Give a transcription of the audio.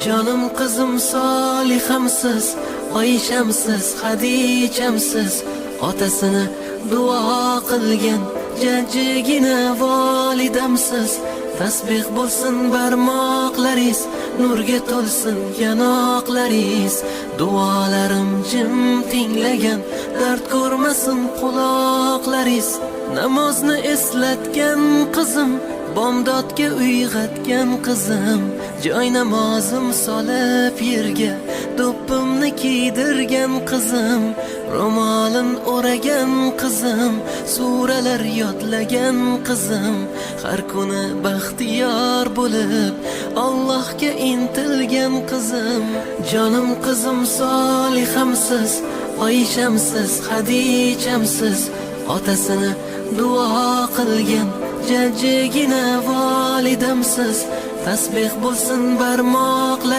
Jonim qizim solihamsiz, Oyshamsiz, Hadichamsiz. Otasini duo qilgan jajjigina volidamsiz. Tasbeh bo'lsin barmoqlaringiz, nurga to'lsin yanoqlaringiz. Duolarim jim tinglagan, dard ko'rmasin quloqlaringiz. Namozni eslatgan qizim, bomdodga uyg'otgan qizim. Joy namozim solib yerga, do'ppimni kiydirgan qizim. Ro'molin o'ragan qizim, suralar yodlagan qizim. Har kuni baxtiyor bo'lib, Allohga intilgan qizim. Jonim qizim solihamsiz, Oyshamsiz, Hadichamsiz. Otasini duo qilgan jajjigina volidamsiz. Tasbeh bo'lsin barmoqlar.